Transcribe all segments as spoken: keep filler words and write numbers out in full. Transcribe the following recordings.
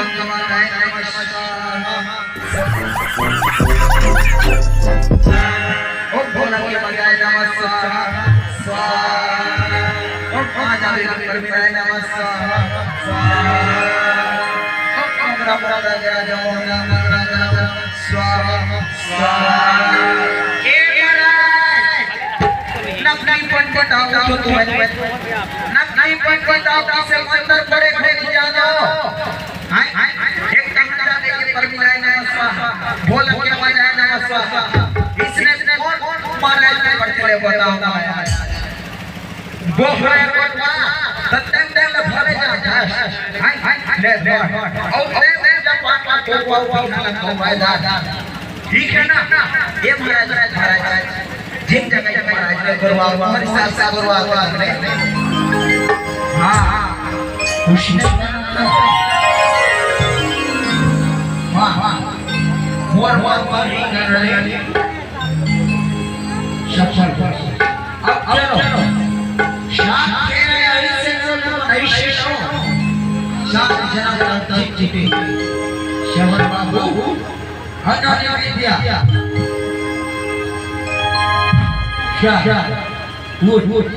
नमः शिवाय। ओम भोला के बजाय नमः स्वाहा, स्वाहा। ओम महादेव के बजाय नमः स्वाहा, स्वाहा। ओम नमः नमः स्वाहा, स्वाहा। ए महाराज, नकली पंडित आओ तो तुम्हें, नकली पंडित आओ, किसे मंत्र पढ़े थे नहीं जानो। हैं? एक घंटा में ये परमिलाय नमः स्वाहा, भोला के बजाय नमः स्वाहा। इसने कौन महाराज के पढ़ते ले बताओ महाराज। बोहरे कोटवा, तत्तन दे ले भरे जा, जा। हैं? ले, ले। और ले, ले, ले, पापा, कोटवा, कोटवा, कोटवा, जा। ठीक है ना? ये महाराज, महाराज, जिन जगह ये महाराज ने गुरुवार, हमारे साथ साथ गुरुवार, गुरुवार ने। हाँ, हाँ। खुशी। वाह, वाह। मोर, मोर, मोर, नहीं कर रहे। सब, सब, सब। अब चलो। सात फेरे ऐसे लो, ऐसे लो। सात जन्म तक जीते। श्रवण बाबू। हटा दे विद्या। क्या? उठ, उठ।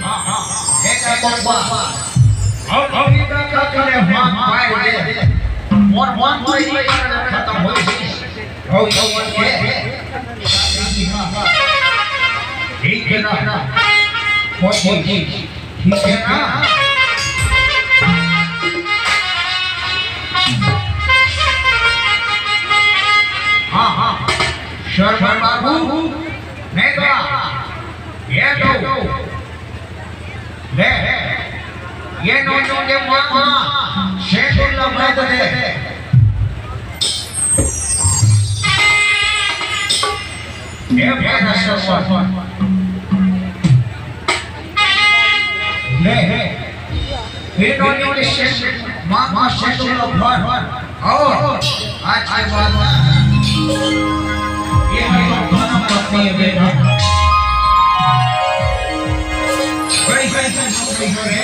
हाँ, हाँ, हे का बप्पा। और अभी तक का करे हाथ पाए दे। और मन को ही खत्म हो गई। हो गई, हो गई। ठीक है ना? हो गई। ठीक है ना? हाँ, हाँ। शर्मा बाबू, नहीं तो ये दो। ले, ये नोटों के मामा, शेर को लंबा तो दे। हे भैरव सवन। ले, हे नौनी के शेष, माँ, माँ शेष लोग भर। और आज के बाद ये हम लोग दोनों पत्नी है बेटा। बड़ी, बड़ी, बड़ी, बड़ी, बड़ी।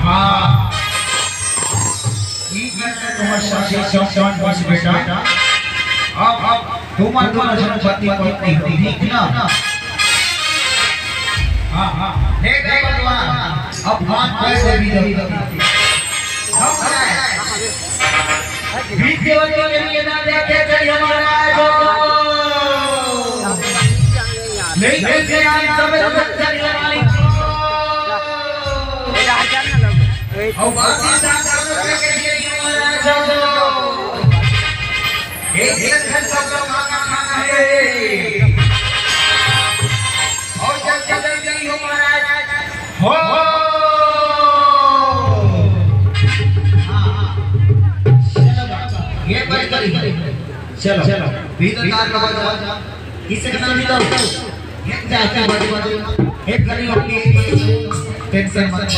हाँ। ई करके तुम्हार साथी चौपन बस बेटा। अब, अब तुम्हार दोनों जन पति पत्नी हो, ठीक ना? हाँ, हाँ। हे भगवान, अब बात कैसे भी जब तक। हम हैं। बीस देवतियों के लिए ना देखे चलिए महाराज। नहीं देखे आज समय तक चलिए मालिक। और बाकी साथ हम लोग के लिए महाराज। एक एक घर सबका खाना खाना है। और जल्दी जल्दी हो महाराज। हो। हाँ, हाँ। चलो बाबा, ये बस करी। चलो, चलो। भीतर तार का बजा। किसे का नाम बताओ? एक जाके बाजू बाजू। एक गली अपनी। टेंशन मत।